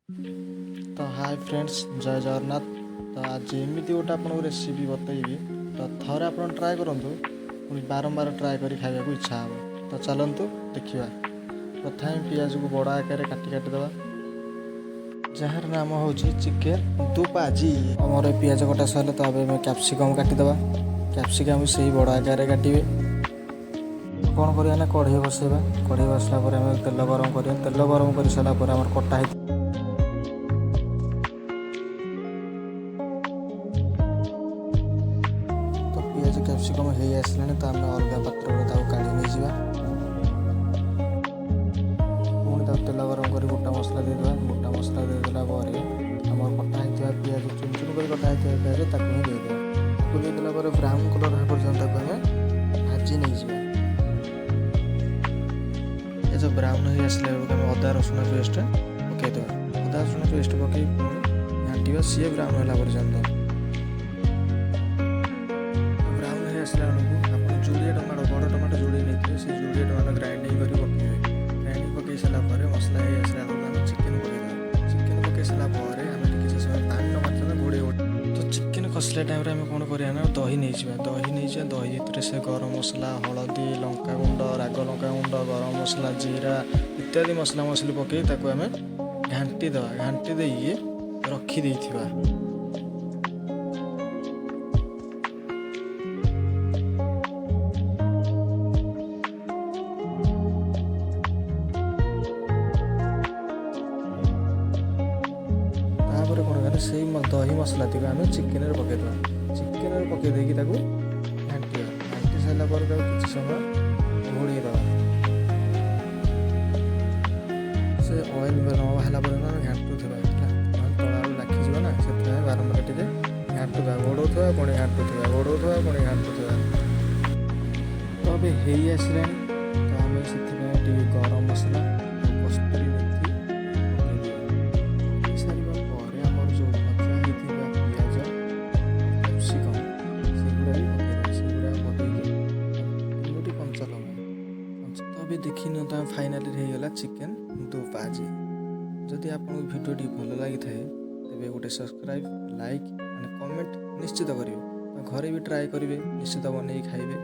ତ ହାଏ ଫ୍ରେଣ୍ଡସ୍, ଜୟ ଜଗନ୍ନାଥ। ତ ଆଜି ଏମିତି ଗୋଟେ ଆପଣଙ୍କୁ ରେସିପି ବତେଇବି, ତ ଥରେ ଆପଣ ଟ୍ରାଏ କରନ୍ତୁ, ପୁଣି ବାରମ୍ବାର ଟ୍ରାଏ କରି ଖାଇବାକୁ ଇଚ୍ଛା ହେବ। ତ ଚାଲନ୍ତୁ ଦେଖିବା। ପ୍ରଥମେ ପିଆଜକୁ ବଡ଼ ଆକାରରେ କାଟି କାଟିଦେବା, ଯାହାର ନାମ ହେଉଛି ଚିକେନ୍ ଦୋ ପାଜି। ଆମର ଏ ପିଆଜ କଟା ସରିଲେ ତ ଏବେ ଆମେ କ୍ୟାପ୍ସିକମ୍ କାଟିଦେବା। କ୍ୟାପ୍ସିକମ୍ ବି ସେଇ ବଡ଼ ଆକାରରେ କାଟିବେ। କ'ଣ କରିବା ନା, କଢ଼େଇ ବସେଇବା। କଢ଼େଇ ବସିଲା ପରେ ଆମେ ତେଲ ଗରମ କରିବା। ତେଲ ଗରମ କରିସାରିଲା ପରେ ଆମର କଟା ହେଇ ତ ପିଆଜ କ୍ୟାପ୍ସିକମ୍ ହେଇ ଆସିଲାଣି, ତ ଆମେ ଅଲଗା ପାତ୍ରରେ ତାକୁ କାଢ଼ି ନେଇଯିବା। ପୁଣି ତାକୁ ତେଲ ଗରମ କରି ଗୋଟା ମସଲା ଦେଇଦେବା। ଗୋଟା ମସଲା ଦେଇଦେଲା ପରେ ଆମର କଟା ହେଇଥିବା ପିଆଜ, ଚୁନ ଚୁନ କରି କଟା ହେଇଥିବା ପିଆଜ, ତାକୁ ହିଁ ଦେଇଦେବା। ତାକୁ ଦେଇଦେଲା ପରେ ବ୍ରାଉନ୍ କଲର୍ ହେବା ପର୍ଯ୍ୟନ୍ତ ତାକୁ ଆମେ ଭାଜି ନେଇଯିବା। ପିଆଜ ବ୍ରାଉନ୍ ହେଇ ଆସିଲା ବେଳକୁ ଆମେ ଅଦା ରସୁଣ ପେଷ୍ଟ ପକାଇଦେବା। ଅଦା ରସୁଣ ପେଷ୍ଟ ପକାଇ ପୁଣି ଘାଣ୍ଟିବା ସିଏ ବ୍ରାଉନ୍ ହେଲା ପର୍ଯ୍ୟନ୍ତ। ବ୍ରାଉନ୍ ହେଇ ଆସିଲା ବେଳକୁ ଆପଣ ଯୋଡ଼ିଏ ଟମାଟୋ, ବଡ଼ ଟମାଟୋ ଯୋଡ଼ିଏ ନେଇଥିବେ, ସେ ଯୋଡ଼ିଏ ଟମାଟୋ ଗ୍ରାଇଣ୍ଡିଙ୍ଗ କରି ପକାଇବେ। ଗ୍ରାଇଣ୍ଡିଙ୍ଗ ପକାଇ ସାରିଲା ପରେ ମସଲା ହେଇ ଆସିଲା ବେଳକୁ ଆମେ ଚିକେନ୍ ପକାଇଦେବା। ଚିକେନ୍ ପକାଇ ସାରିଲା ପରେ ଆମେ ଟିକେ ସେ ସମୟ ପାଣି ନ ମାତ୍ରାରେ ଘୋଡ଼େଇ। ତ ଚିକେନ୍ କଷିଲା ଟାଇମ୍ରେ ଆମେ କ'ଣ କରିବା ନା, ଦହି ନେଇଯିବା। ଦହି ନେଇଯିବା। ଦହି ଭିତରେ ସେ ଗରମ ମସଲା, ହଳଦୀ, ଲଙ୍କାଗୁଣ୍ଡ, ରାଗ ଲଙ୍କାଗୁଣ୍ଡ, ଗରମ ମସଲା, ଜିରା ଇତ୍ୟାଦି ମସଲା ମସଲି ପକାଇ ତାକୁ ଆମେ ଘାଣ୍ଟି ଦେବା। ଘାଣ୍ଟି ଦେଇକି ରଖିଦେଇଥିବା। ତାପରେ କ'ଣ କରିବା, ସେଇ ଦହି ମସଲାଟିକୁ ଆମେ ଚିକେନରେ ପକାଇଦେବା। ଚିକେନରେ ପକାଇ ଦେଇକି ତାକୁ ଘାଣ୍ଟିବା। ଘାଣ୍ଟି ସାରିଲା ପରେ ତାକୁ କିଛି ସମୟ ଘୋଡ଼େଇ ଦେବା। ସେ ଅଏଲ୍ ନ ବାହାରିଲା ପର୍ଯ୍ୟନ୍ତ ଆମେ ଘାଣ୍ଟୁଥିବା, ହେଲା? ନହେଲେ ତଳ ଆଳୁ ଲାଖିଯିବ ନା, ସେଥିପାଇଁ ବାରମ୍ବାର ଟିକେ ଘାଣ୍ଟୁଥିବା, ଘୋଡ଼ଉଥିବା, ପୁଣି ଘାଣ୍ଟୁଥିବା, ଘୋଡ଼ଉଥିବା, ପୁଣି ଘାଣ୍ଟୁଥିବା। ତ ଏବେ ହେଇ ଆସିଲାଣି, ତ ଆମେ ସେଥିପାଇଁ ଟିକେ ଗରମ ମସଲା ଆଉ କସ୍ତୁରୀ ମେଥି ପକାଇଦେବା। ପକାଇ ସାରିବା ପରେ ଆମର ଯେଉଁ ଭଜା ହେଇଥିବା ପିଆଜ, କ୍ୟାପ୍ସିକମ୍, ସେଗୁଡ଼ା ବି ପକାଇଦେବା। ସେଗୁଡ଼ା ପକାଇକି ତିନୋଟି କଞ୍ଚା ଲଙ୍କା। ତ ଏବେ ଦେଖି ନିଅନ୍ତୁ, ଆମେ ଫାଇନାଲି ହେଇଗଲା ଚିକେନ୍ ଦୋ ପାଜି। ଯଦି ଆପଣଙ୍କୁ ଭିଡ଼ିଓଟି ଭଲ ଲାଗିଥାଏ, ତେବେ ଗୋଟେ ସବସ୍କ୍ରାଇବ୍, ଲାଇକ୍ ଆଣ୍ଡ କମେଣ୍ଟ ନିଶ୍ଚିତ କରିବେ। ତ ଘରେ ବି ଟ୍ରାଏ କରିବେ, ନିଶ୍ଚିତ ବନେଇକି ଖାଇବେ।